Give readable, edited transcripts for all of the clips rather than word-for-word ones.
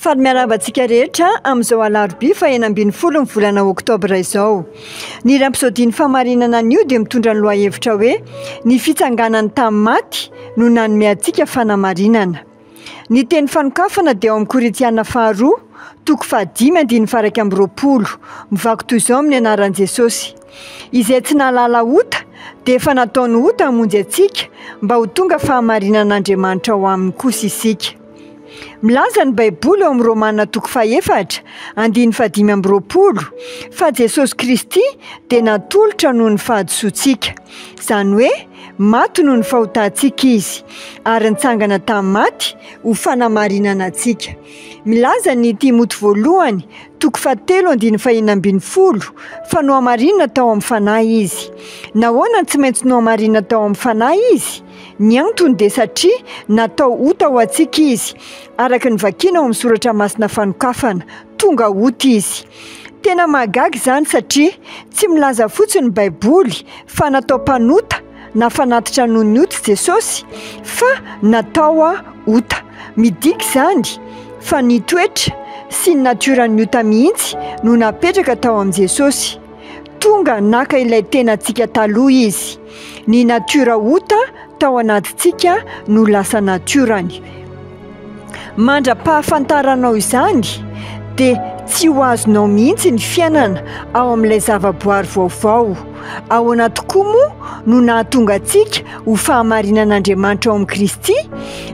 Faly miarahaba antsika rehetra amin'izao alarobia faha 16 ny volana oktobra izao. Ny Rapsodie-n'ny fahamarinana anio dia mitondra ny lohahevitra hoe Ny fitsanganany tamin'ny maty no nanome antsika fanamarinana. Ny teny fanokafana dia ao amin'ny Korintiana faharoa, toko fahadimy andininy faha 21, mivaky toy izao amin'ny anaran'i Jesosy, Izay tsy nahalala ota dia efa nataony ota hamonjy antsika mba ho tonga fahamarinan'Andriamanitra ao aminy kosa isika. Milaza ny Baiboly ao amin'ny Romana toko fahefatra, andininy fahadimy amby 20, fa Jesosy Kristy dia natolotra noho ny fahadisoantsika. Izany hoe, maty noho ny fahotantsika Izy, ary nitsangana tamin'ny maty ho fanamarinana antsika. Milaza ny Timoty voalohany, toko fahatelo andininy fahenina ambin'ny folo, fa nohamarinina tao amin'ny Fanahy Izy. Nahoana no tsy maintsy nohamarinina tao amin'ny Fanahy Izy? Ny antony dia satria natao ota ho antsika Izy, araka ny vakiana ao amin'ny soratra masina fanokafana, tonga ota Izy. Tena mahagaga izany satria tsy milaza fotsiny ny Baiboly fa natao mpanota na fanatitra noho ny ota Jesosy fa natao ota. Midika izany fa ny toetra sy ny natioran'ny ota mihitsy no napetraka tao amin'i Jesosy. Tonga naka ilay tenantsika taloha Izy. Ny natiora ota tao anatintsika no lasa natiorany. Mandra-pahafantaranao izany dia tsy ho azonao mihitsy ny fiainana ao amin'ilay zavaboary vaovao. Ahoana tokoa moa no nahatonga antsika ho fahamarinan'Andriamanitra ao amin'i Kristy?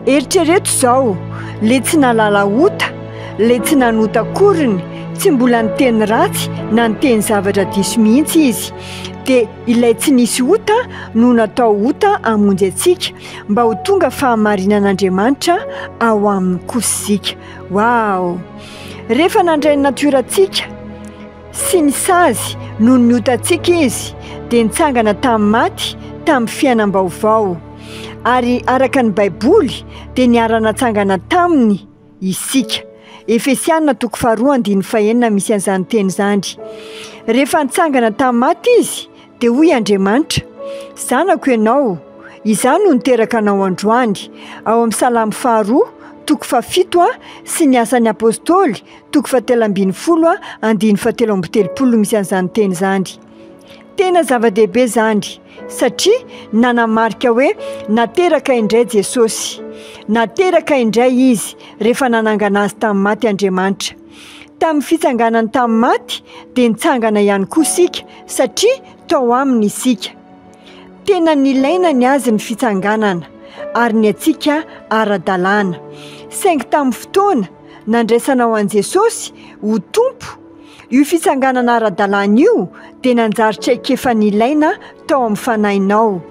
Eritrereto izao, le tsy nahalala ota, le tsy nanota akoriny, tsy mbola niteny ratsy na niteny zavatra diso mihitsy izy, dia ilay tsy nisy ota no natao ota hamonjy antsika mba ho tonga fahamarinan'Andriamanitra ao aminy kosa isika. Wow! Rehefa nandray ny natiorantsika sy ny sazy noho ny otantsika Izy, dia nitsangana tamin'ny maty tamin'ny fiainam-baovao. Ary araka ny Baiboly dia niara-natsangana taminy isika. Efesiana toko faharoa andininy fahenina misy an'izany teny izany. Rehefa nitsangana tamin'ny maty Izy, dia hoy Andriamanitra, Zanako ianao, Izaho no niteraka anao androany. Ao amin'ny Salamo faharoa, toko fahafito sy ny Asan'ny Apostoly, toko fahatelo ambin'ny folo, andininy fahatelo amby 30 misy an'izany teny izany. Tena zava-dehibe izany, satria nanamarika hoe nateraka indray Jesosy. Nateraka indray Izy rehefa nanangana Azy tamin'ny maty Andriamanitra. Tamin'ny fitsanganany tamin'ny maty dia nitsangana ihany koa isika, satria tao Aminy isika. Tena nilaina ny Azy ny fitsanganana, ary ny antsika ara-dalàna. Saingy tamin'ny fotoana nandraisanao an'i Jesosy ho Tompo, io fitsanganana ara-dalàna io dia nanjary traikefa nilaina tao amin'ny fanahinao.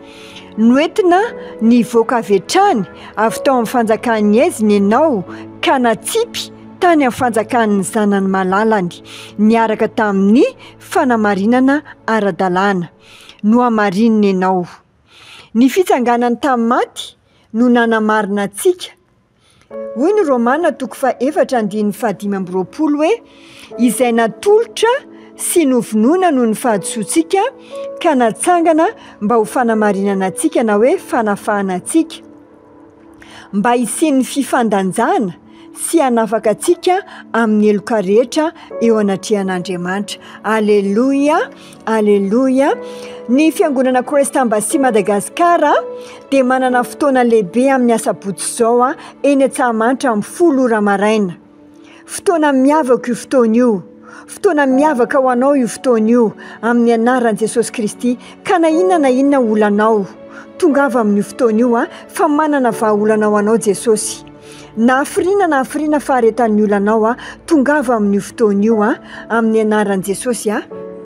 Noentina nivoaka avy hatrany avy tao amin'ny fanjakan'ny haizina ianao ka natsipy tany amin'ny fanjakan'ny Zanany malalany, niaraka tamin'ny fanamarinana ara-dalàna. Nohamarinina ianao. Ny fitsanganany tamin'ny maty no nanamarina antsika. Hoy ny Romana toko fahaefatra andininy fahadimy amby 20 hoe, Izay natolotra sy novonoina noho ny fahadisoantsika ka natsangana mba ho fanamarinana antsika na hoe fanafahana antsika, mba hisian'ny fifandanjana sy hanafaka antsika amin'ny heloka rehetra eo anatrehan'Andriamanitra. Aleloia, aleloia. Ny fiangonana Christ Embassy Madagascar dia manana fotoana lehibe amin'ny asabotsy izao eny Antsahamanitra amin'ny 10 ora maraina. Fotoana miavaka io fotoana io. Fotoana miavaka ho anao io fotoana io amin'ny anaran'i Jesosy Kristy. Ka na inona na inona olanao, tongava amin'io fotoana io fa manana vahaolana ho anao Jesosy. Na hafiriana na hafiriana faharetan'ny olanao, tongava amin'io fotoana io amin'ny anaran'i Jesosy.